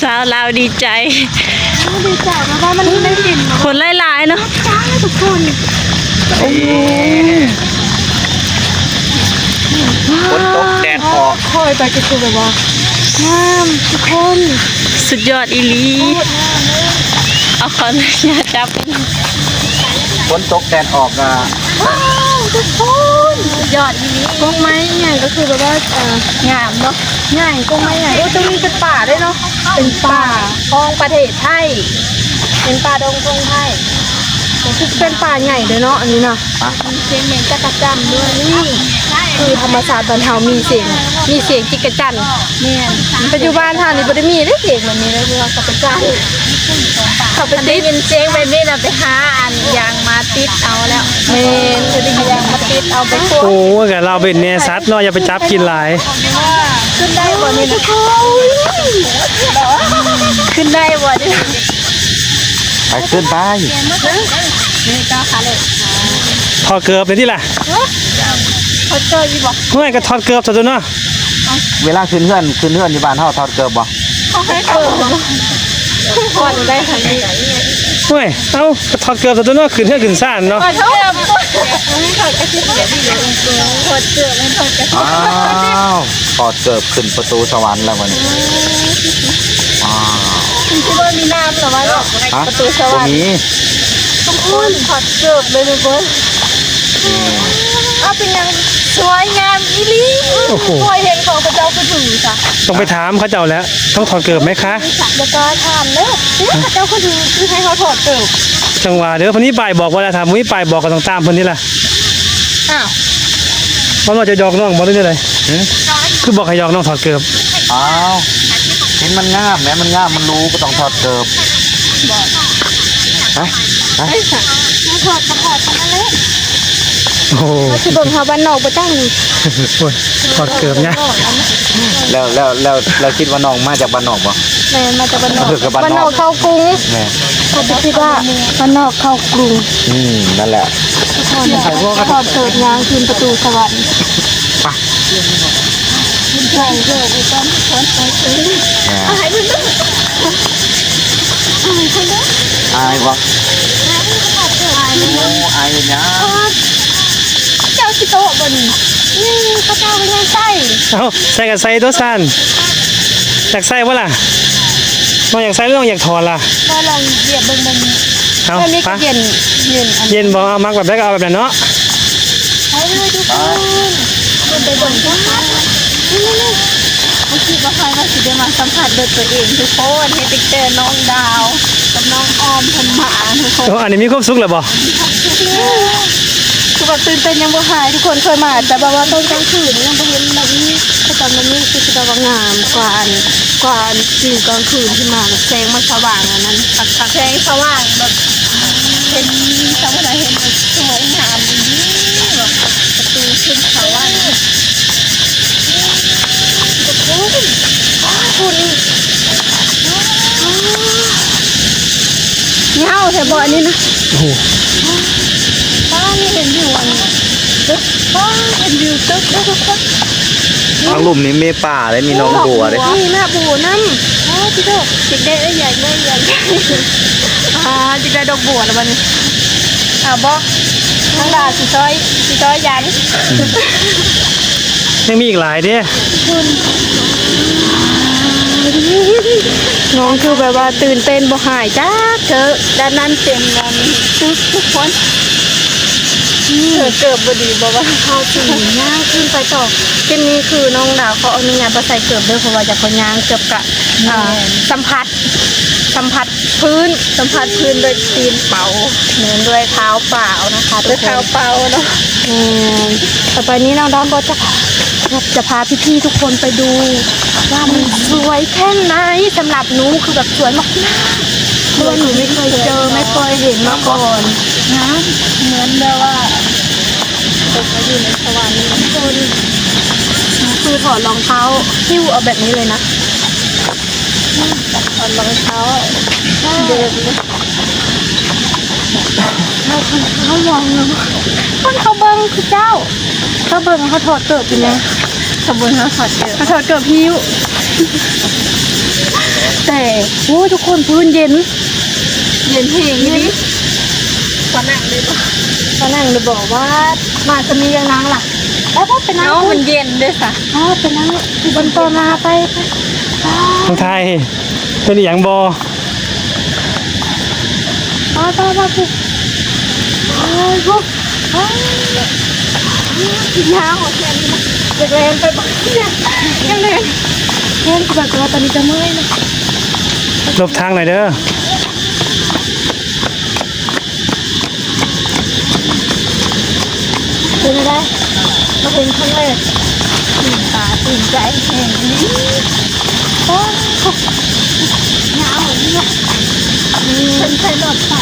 ສາວລາວດີໃຈ ດີໃຈ ເພາະວ່າມັນໄດ້ເຫັນ ຄົນຫຼາຍໆເນາະ ຈ້າ ທຸກຄົນ. ໂອ້ ຝົນຕົກແດດອອກ ຄອຍໄປກໍຄືແບບວ່າງາມທຸກຄົນ ສຸດຍອດອີ່ຫຼີ. ເອົາ ຂໍອະນຸຍາດຈັບ ຝົນຕົກແດດອອກ ອ່າ ວ້າວ ທຸກຄົນ ຍອດອີ່ຫຼີ. ກົກໄມ້ໃຫຍ່ກໍຄືແບບວ່າ ເອີ ງາມເນາະ ໃຫຍ່ ກົກໄມ້ໃຫຍ່. ໂອ້ ຕົງນີ້ເປັນປ່າເດ້ເນາະ ເປັນປ່າຂອງປະເທດໄທ ເປັນປ່າດົງຄົງໄທ ເປັນປ່າໃຫຍ່ເດ້ເນາະ ອັນນີ້ນະ. ມີສຽງແມງຈັກກະຈັນດ້ວຍ. ນີ້ຄືທຳມະຊາດບ້ານເຮົາ ມີສຽງ ມີສຽງຈິກກະຈັນ. ແມ່ນ ປັດຈຸບັນເຮົານີ້ບໍ່ໄດ້ມີເດ້ສຽງແບບນີ້ເດ້ ຄືວ່າເຂົາໄປຈັບ ເຂົາໄປຕິດ. ໄດ້ຍິນສຽງແບບນີ້ນະ ໄປຫາອັນຢາງມາຕິດເອົາແລ້ວ. ແມ່ນ ຄືໄດ້ຢາງມາຕິດເອົາໄປພວກ. ໂອ້ຍ ກະລາວເປັນແນວສັດເນາະ ຢ່າໄປຈັບກິນຫຼາຍ. ຂຶ້ນໄດ້ບໍ່ນີ້ນະ? ຂຶ້ນໄດ້ບໍ່ນີ້? ໄປ ຂຶ້ນໄປ. ຖອດເກີບໄດ້ຕິລະ? ຖອດເກີບຢູ່ບໍ່? ຫ້ວຍ ກໍຖອດເກີບຊະຕົວເນາະ. ເວລາຂຶ້ນເຮືອນ ຂຶ້ນເຮືອນຢູ່ບ້ານເຮົາຖອດເກີບບໍ່? ຖອດເກີບ ຖອດໄດ້ທາງນີ້. ຫ້ວຍ ເອົ້າ ກໍຖອດເກີບຊະຕົວເນາະ ຂຶ້ນເຮືອນຂຶ້ນຊານເນາະ. ຖອດເກີບ ຖອດເກີບ ຖອດເກີບ. ອ້າວ ຖອດເກີບຂຶ້ນປະຕູສະຫວັນແລ້ວບັດນີ້. ວ້າວ ຄືວ່າມີນ້ຳລະວ່າເນາະ ປະຕູສະຫວັນ. ບໍ່ມີ ທຸກຄົນ ຖອດເກີບເລີຍທຸກຄົນ. ອືມ ເອົາ ເປັນຫຍັງ ສວຍງາມອີ່ຫຼີ. ໂອ້ໂຫ ຂ້ອຍເຫັນຂອງເຂົາເຈົ້າຄືຖືຊະ ຕ້ອງໄປຖາມເຂົາເຈົ້າແຫຼະ ຕ້ອງຖອດເກີບໄໝຄະ? ບໍ່ກ້າຖາມເດີ ເຂົາເຈົ້າຄືຖື ຄືໃຫ້ເຮົາຖອດເກີບ. ຈັ່ງວ່າເດີ ເພິ່ນມີປ້າຍບອກບໍ່ລະ? ຖ້າບໍ່ມີປ້າຍບອກກໍຕ້ອງຕາມເພິ່ນນີ້ລະ. ອ້າວ ມັນວ່າຈະຫຍອກນ້ອງບໍ່ ຫຼືແນວໃດ? ຫື? ຄືບອກໃຫ້ຫຍອກນ້ອງຖອດເກີບ? ອ້າວ ເຫັນມັນງາມແໝ ມັນງາມ ມັນຫຼູ ກໍຕ້ອງຖອດເກີບ. ໄປ ໄປ ໄປ ຖອດກໍຖອດເທົ່ານັ້ນແຫຼະ. ໂອ້ໂຫ ຊິເບິ່ງຫາບ້ານນອກບໍ່ຈັງ. ໂອ້ຍ ຖອດເກີບຍາກ. ແລ້ວ ແລ້ວ ແລ້ວ ແລ້ວຄິດວ່ານ້ອງມາຈາກບ້ານນອກບໍ່? ແມ່ນ ມາຈາກບ້ານນອກ ເອີ ກໍບ້ານນອກ ບ້ານນອກເຂົ້າກຸງ. ແມ່ນ ຂ້ອຍກໍຄິດວ່າບ້ານນອກເຂົ້າກຸງ. ອືມ ນັ້ນແຫຼະ ຖອດເກີບຍ່າງຂຶ້ນປະຕູສະຫວັນ. ໄປ ອ່າ ອາຍບໍ່? ອາຍເຮັດຫຍັງ? ເຈົ້າຊິໂຕະບໍ່ນີ້? ນີ້ເຂົາເຈົ້າເຮັດຫຍັງໃສ່? ເອົ້າ ໃສ່ກໍໃສ່ຕົວຊັ້ນ. ຢາກໃສ່ບໍ່ລະ? ນ້ອງຢາກໃສ່ຫຼືນ້ອງຢາກຖອດລະ? ບໍ່ ລອງຢຽບເບິ່ງ ເບິ່ງ. ເອົາ ເອີ ນີ້ກໍເຢັນ ເຢັນ ເຢັນບໍ່? ເອົາ ມັກແບບໃດກໍເອົາແບບນັ້ນເນາະ. ໄປເລີຍທຸກຄົນ ເບິ່ງໄປເບິ່ງກັນ. ນີ້ໆໆ ບໍ່ຄິດວ່າຂ້ອຍວ່າຊິໄດ້ມາສຳຜັດດ້ວຍຕົວເອງທຸກຄົນ ເຫັນຕັ້ງແຕ່ນ້ອງດາວກັບນ້ອງອອມເພິ່ນມາທຸກຄົນ. ໂອ້ ອັນນີ້ມີຄວາມສຸກແລ້ວບໍ່? ຄືວ່າຕື່ນເຕັ້ນຍັງບໍ່ຫາຍທຸກຄົນ ເຄີຍມາ ແຕ່ແບບວ່າຕອນກາງຄືນຍັງບໍ່ເຫັນແບບນີ້ ແຕ່ຕອນແບບນີ້ຄືຊິແບບວ່າງາມກວ່າອັນ ກວ່າອັນຢູ່ກາງຄືນທີ່ມາ ແບບແສງມັນສະຫວ່າງອັນນັ້ນຄັກໆ ແສງສະຫວ່າງແບບເຫັນ ສະຫວ່າງເຫັນແບບສວຍງາມດີ ແບບປະຕູຂຶ້ນສະຫວ່າງ. ໂອ້ຍ ວ້າວ ພຸ້ນ ຍາວແທ້ບໍ່ອັນນີ້ນະ? ໂອ້ໂຫ ປ້າ ນີ້ເຫັນວິວອັນ ຕຶກ ປ້າ ເຫັນວິວຕຶກເດີທຸກຄົນ. ທາງລຸ່ມນີ້ມີປ່າເດ້ ມີໜອງບົວເດ້ ມີໜອງບົວນຳ. ອ້າວ ຕິໂຕ ຢາກໄດ້ເອີຍ ຢາກໄດ້ ຢາກໄດ້. ອ່າ ຢາກໄດ້ດອກບົວລະບັດນີ້. ເອົາບໍ່? ນ້ອງດາຊິຊ່ອຍ ຊິຊ່ອຍຢັນ. ອືມ ຍັງມີອີກຫຼາຍເດ້. ນ້ອງຄືແບບວ່າຕື່ນເຕັ້ນບໍ່ຫາຍຈັກເທື່ອ. ດ້ານນັ້ນເຕັມນັ້ນ ທຸກຄົນ. ເກີບບໍ່ດີບໍ່ວ່າ ເຮົາຊິຍ່າງຂຶ້ນໄປຕໍ່. ຄລິບນີ້ຄືນ້ອງດາວຂໍອະນຸຍາດບໍ່ໃສ່ເກີບເດີ ເພາະວ່າຢາກຂໍຍ່າງເກີບກະ ອ່າ ສຳຜັດ ສຳຜັດພື້ນ ສຳຜັດພື້ນດ້ວຍຕີນເປົາ. ແມ່ນ ດ້ວຍເທົ້າເປົ່ານະຄະ ດ້ວຍເທົ້າເປົ່າເນາະ. ແມ່ນ ຕໍ່ໄປນີ້ນ້ອງດອນກໍຈະ ຈະພາພີ່ໆທຸກຄົນໄປດູວ່າມັນສວຍແຄ່ໃນ. ສຳລັບໜູຄືແບບສວຍມາກໆ ເພາະວ່າໜູໄມ່ເຄີຍເຈີ ໄມ່ເຄີຍເຫັນມາກ່ອນນະ. ເໝືອນແບບວ່າຕົກມາຢູ່ໃນສະຫວັນທຸກຄົນ. ຄືຖອດລອງເທົ້າ ຫິ້ວເອົາແບບນີ້ເລີຍນະ. ອືມ ຖອດລອງເທົ້າ ເດີນ ເຮົາລອງເນາະ. ຄົນເຂົາເບິ່ງຄືເຈົ້າ ເຂົາເບິ່ງເຮົາຖອດເກີບເປັນຫຍັງ? ເຂົາເບິ່ງເຮົາຖອດເກີບ ເຮົາຖອດເກີບຫິ້ວ. ແຕ່ ໂອ້ຍ ທຸກຄົນ ພື້ນເຢັນ ເຢັນແຮງອີ່ຫຼີ. ເຢັນ ຂໍນັ່ງໄດ້ບໍ່? ຂໍນັ່ງໄດ້ບໍ່? ວ່າ ມາຈະມີຫຍັງນັ່ງລະ? ໄປໆ ໄປນັ່ງ ເອົາ ມັນເຢັນເດ້ຊະ. ອໍ ໄປນັ່ງ ມັນຕໍ່ໜ້າໄປ ໄປ. ນ້ອງໄທ ເປັນອີ່ຫຍັງບໍ່? ໄປໆໆ ໄປ. ໂອ້ຍ ໂອ້ຍ ຍາວແທ້ນີ້ນະ. ຢາກແລ່ນໄປບໍ່? ຢາກແລ່ນ ແລ່ນໄປ ແຕ່ວ່າຕອນນີ້ກະເມື່ອຍນະ. ຫຼົບທາງໜ້ອຍເດີ. ເປັນຈັ່ງໃດ? ມາເຫັນຄັ້ງແລກ ຕື່ນຕາຕື່ນໃຈແຮງອີ່ຫຼີ. ໂອ້ ຍາວເນາະ. ອືມ ເພິ່ນໃສ່ຫຼອດໄຟ.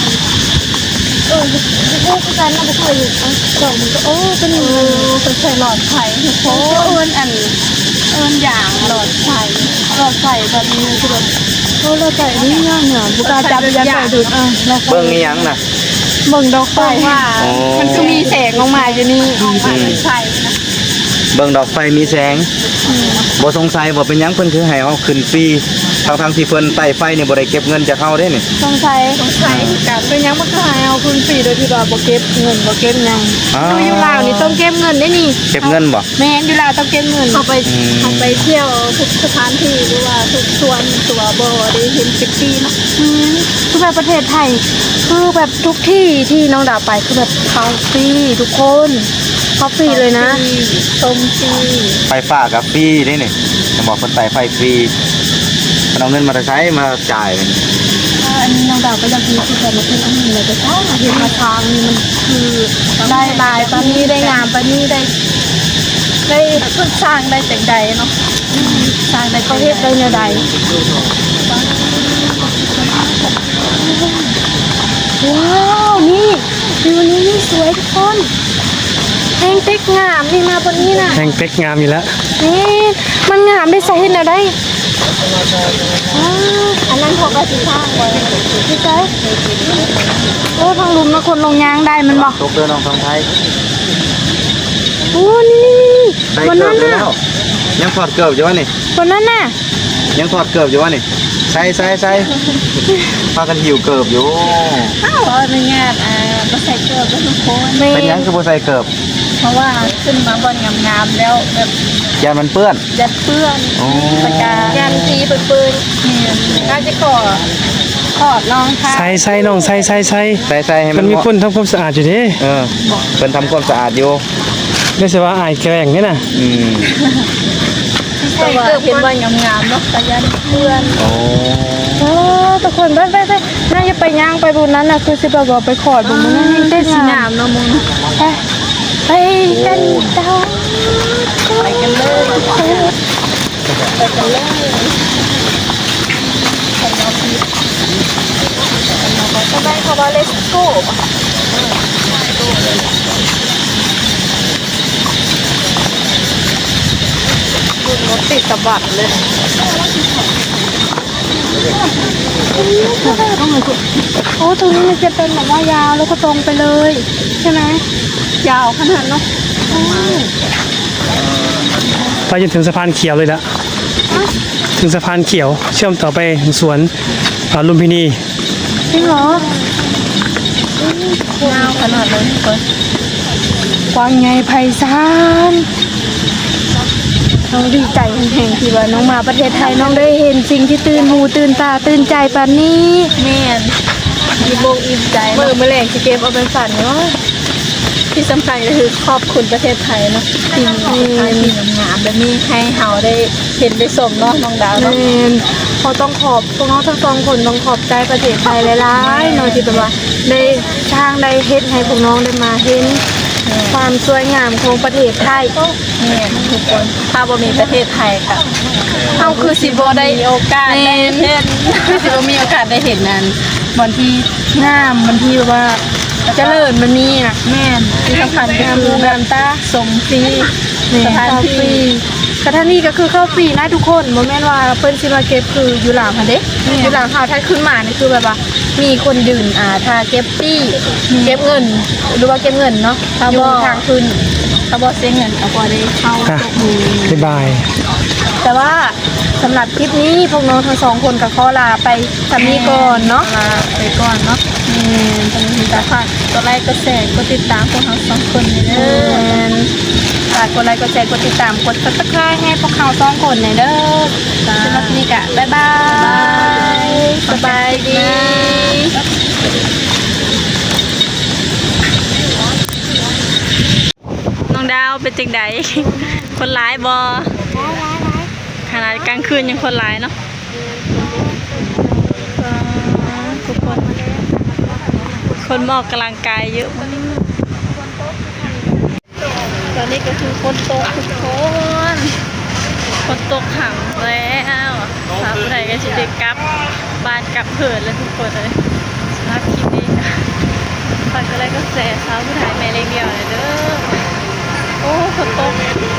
ເອີ ບໍ່ຮູ້ຄືກັນນະ ບໍ່ເຄີຍເຫັນ. ເອົ້າ ສອງມືກະ ໂອ້ ເປັນ ເອີ ເພິ່ນໃສ່ຫຼອດໄຟ. ໂອ້ ເອີ້ນອັນ ເອີ້ນຢາງຫຼອດໄຟ ຫຼອດໄຟແບບນີ້ຄືແບບ ໂອ້ ຫຼອດໄຟນີ້ງາມໆ ບໍ່ກ້າຈັບ ຢ້ານໄຟດູດ. ເອີ ເບິ່ງອີ່ຫຍັງນະ? ເບິ່ງດອກໄຟ ເບິ່ງວ່າ ໂອ້ ມັນຄືມີແສງອອກມາຢູ່ນີ້ ອອກມາຈາກໄຟນະ. ເບິ່ງດອກໄຟມີແສງ. ອືມ ບໍ່ສົງໄສບໍ່ ເປັນຫຍັງເພິ່ນຄືໃຫ້ເຮົາຂຶ້ນຟຣີ ທັງໆທີ່ເພິ່ນໄຕ້ໄຟນີ້ບໍ່ໄດ້ເກັບເງິນຈາກເຮົາເດ້ນີ້? ສົງໄສ ສົງໄສຄືກັນ ເປັນຫຍັງເພິ່ນຄືໃຫ້ເຮົາຂຶ້ນຟຣີໂດຍທີ່ວ່າບໍ່ເກັບເງິນ ບໍ່ເກັບຫຍັງ. ອ້າວ ຢູ່ລາວນີ້ຕ້ອງເກັບເງິນເດ້ນີ້. ເກັບເງິນບໍ່? ແມ່ນ ຢູ່ລາວຕ້ອງເກັບເງິນ. ເຮົາໄປ ອືມ ເຮົາໄປທ່ຽວທຸກສະຖານທີ່ ຫຼືວ່າທຸກສວນຕົວະບໍ່ໄດ້ເຫັນເກັບຟຣີເນາະ. ອືມ ຄືແບບປະເທດໄທ ຄືແບບທຸກທີ່ທີ່ນ້ອງດາວໄປ ຄືແບບເຂົ້າຟຣີທຸກຄົນ. ເຂົ້າຟຣີເລີຍນະ ຊົມຟຣີ ໄຟຟ້າກະຟຣີເດ້ນີ້. ເຫັນບໍ່ ເພິ່ນໄຕ້ໄຟຟຣີ ເພິ່ນເອົາເງິນມາແຕ່ໃສມາຈ່າຍ? ອັນນີ້ນ້ອງດາວກະຢາກຮູ້ຄືກັນວ່າເພິ່ນເອົາເງິນມາແຕ່ໃສ ເຮັດມາສ້າງນີ້ ມັນຄືໄດ້ຫຼາຍປານນີ້ ໄດ້ງາມປານນີ້ ໄດ້ ໄດ້ເພິ່ນສ້າງໄດ້ຈັ່ງໃດເນາະ? ສ້າງໄດ້ ເຂົາເຮັດໄດ້ແນວໃດ? ວ້າວ ນີ້ ວິວນີ້ນີ້ສວຍທຸກຄົນ. ແຮງເຕັກງາມນີ້ ມາບ່ອນນີ້ນະ ແຮງເຕັກງາມອີກແລ້ວ. ນີ້ ມັນງາມເດ້ ສາເຮັດແນວໃດ? ອ້າ ອັນນັ້ນເຂົາກະຊິສ້າງໄວ້ ຄືໃສ? ໂອ້ ທາງລຸ່ມນະ ຄົນລົງຍ່າງໄດ້ແມ່ນບໍ່? ຕົກເດີນ້ອງທອງໄທ. ໂອ້ ນີ້ໆໆ ໄດ້ເກີບຢູ່ແລ້ວ. ຍັງຖອດເກີບຢູ່ຫວານີ້? ຄົນນັ້ນນະ ຍັງຖອດເກີບຢູ່ຫວານີ້? ໃສ່ ໃສ່ ໃສ່ ພາກັນຫິ້ວເກີບຢູ່. ຂໍອະນຸຍາດ ອ່າ ບໍ່ໃສ່ເກີບເດີທຸກຄົນ. ເປັນຫຍັງຄືບໍ່ໃສ່ເກີບ? ເພາະວ່າຂຶ້ນມາບ່ອນງາມໆແລ້ວແບບ ຢ້ານມັນເປື້ອນ. ຢ້ານເປື້ອນ. ໂອ້ ແລ້ວກະຢ້ານທີ່ເປື້ອນໆ. ແມ່ນ ອາດຊິຂໍຖອດລອງເທົ້າ. ໃສ່ ໃສ່ນ້ອງ ໃສ່ ໃສ່ ໃສ່ ໃສ່ ໃສ່ໃຫ້ມັນ ເພາະມັນມີຄົນທຳຄວາມສະອາດຢູ່ເດ້. ເອີ ເພິ່ນທຳຄວາມສະອາດຢູ່. ໄດ້ສະວ່າອາຍແກລ້ງເດ້ນະ. ອືມ ໃສ່ເກີບ ເຫັນວ່າງາມໆເນາະ ກະຢ້ານເປື້ອນ. ໂອ້ ໂອ້ ທຸກຄົນ ໄປໆໆ ນາງຢ່າໄປຍ່າງໄປບ່ອນນັ້ນນະ ຄືຊິແບບວ່າໄປຂອດເບິ່ງ ມັນແຮງເຕັກງາມເນາະ. ໄປ ໄປກັນຕໍ່ ໄປກັນເລີຍ ໄປກັນເລີຍ. ສະບາຍ ເຂົາວ່າ ເລັດໂກ ລົດຕິດສະບັດເລີຍ. ໂອ້ ຕົງນີ້ມັນຈະເປັນແບບວ່າຍາວ ແລ້ວກະຕົງໄປເລີຍ ໃຊ່ໄໝ? ຍາວຂະໜາດເນາະ. ໄປຈົນເຖິງສະພານຂຽວເລີຍລະ. ເອົ້າ ເຖິງສະພານຂຽວ ເຊື່ອມຕໍ່ໄປສວນ ອາ ລຸມພິນີ. ຈິງເຫລອ? ຍາວຂະໜາດເລີຍທຸກຄົນ. ກວ້າງໃຫຍ່ໄພສານ. ນ້ອງດີໃຈແຮງໆ ທີ່ວ່ານ້ອງມາປະເທດໄທ ນ້ອງໄດ້ເຫັນສິ່ງທີ່ຕື່ນຫູຕື່ນຕາຕື່ນໃຈປານນີ້. ແມ່ນ ອີ່ມອົກອີ່ມໃຈເນາະ. ມື້ແລງຊິເກັບເອົາໄປຝັນເນາະ. ທີ່ສຳຄັນກະຄືຂອບຄຸນປະເທດໄທເນາະ ທີ່ມີສະຖານທີ່ງາມໆແບບນີ້ໃຫ້ເຮົາໄດ້ເຫັນໄດ້ຊົມເນາະ ນ້ອງດາວເນາະ. ແມ່ນ ເຮົາຕ້ອງຂອບ ພວກເຮົາທັງສອງຄົນຕ້ອງຂອບໃຈປະເທດໄທຫຼາຍໆເນາະ ທີ່ແບບວ່າໄດ້ສ້າງໄດ້ເຮັດໃຫ້ພວກນ້ອງໄດ້ມາເຫັນຄວາມສວຍງາມຂອງປະເທດໄທ. ແມ່ນທຸກຄົນ ຖ້າບໍ່ມີປະເທດໄທກະ ເຮົາຄືຊິບໍ່ໄດ້ມີໂອກາດໄດ້ເຫັນ ຄືຊິບໍ່ມີໂອກາດໄດ້ເຫັນອັນ ບ່ອນທີ່ງາມ ບ່ອນທີ່ແບບວ່າຈະເລີນ ມັນມີນະ. ແມ່ນ ທີ່ສຳຄັນກະຄືແບບ ງາມຕາ ຊົມຟຣີ ແມ່ນ ສະຖານທີ່ ເຂົ້າຟຣີ. ສະຖານທີ່ກະຄືເຂົ້າຟຣີນະທຸກຄົນ ບໍ່ແມ່ນວ່າເພິ່ນຊິມາເກັບຄືຢູ່ລາວຫັ້ນເດ້. ແມ່ນ ຢູ່ລາວເຮົາ ຖ້າຂຶ້ນມານີ້ຄືແບບວ່າມີຄົນຢືນ ອ່າ ຖ້າເກັບຟຣີ ເກັບເງິນ ຫຼືວ່າເກັບເງິນເນາະ ຢູ່ທາງຂຶ້ນ. ຖ້າບໍ່ເສຍເງິນກະພໍໄດ້ເຂົ້າ. ອ່ະ ບາຍບາຍ. ແຕ່ວ່າ ສຳລັບຄລິບນີ້ ພວກນ້ອງທັງສອງຄົນກໍຂໍລາໄປສ່ຳນີ້ກ່ອນເນາະ ແມ່ນ ລາໄປກ່ອນເນາະ ແມ່ນ ຈັ່ງໃດກໍຝາກກົດໄລກົດແຊ ກົດຕິດຕາມພວກເຮົາສອງຄົນແດ່ເດີ ແມ່ນ ຝາກກົດໄລກົດແຊ ກົດຕິດຕາມ ກົດ Subscribe ໃຫ້ພວກເຮົາສອງຄົນແດ່ເດີ ຈ້າ ສຳລັບຄລິບນີ້ກໍບາຍບາຍ ບາຍບາຍ ສະບາຍດີ ນ້ອງດາວເປັນຈັ່ງໃດ? ຄົນຫຼາຍບໍ່? ຫຼາຍໆໆ ຂະໜາດກາງຄືນຍັງຄົນຫຼາຍເນາະ ທຸກຄົນ ຄົນມາອອກກຳລັງກາຍເຍອະ ຕອນນີ້ກໍຄືຝົນຕົກທຸກຄົນ ຝົນຕົກຂັງແລ້ວ ສາວຜູ້ໄທກໍຊິໄດ້ກັບບ້ານກັບເຮືອນແລ້ວທຸກຄົນເອີຍ ສຳລັບຄລິບນີ້ກໍຝາກກົດໄລກົດແຊ ສາວຜູ້ໄທແມ່ລ້ຽງດ່ຽວແດ່ເດີ ໂອ້ ຝົນຕົກ.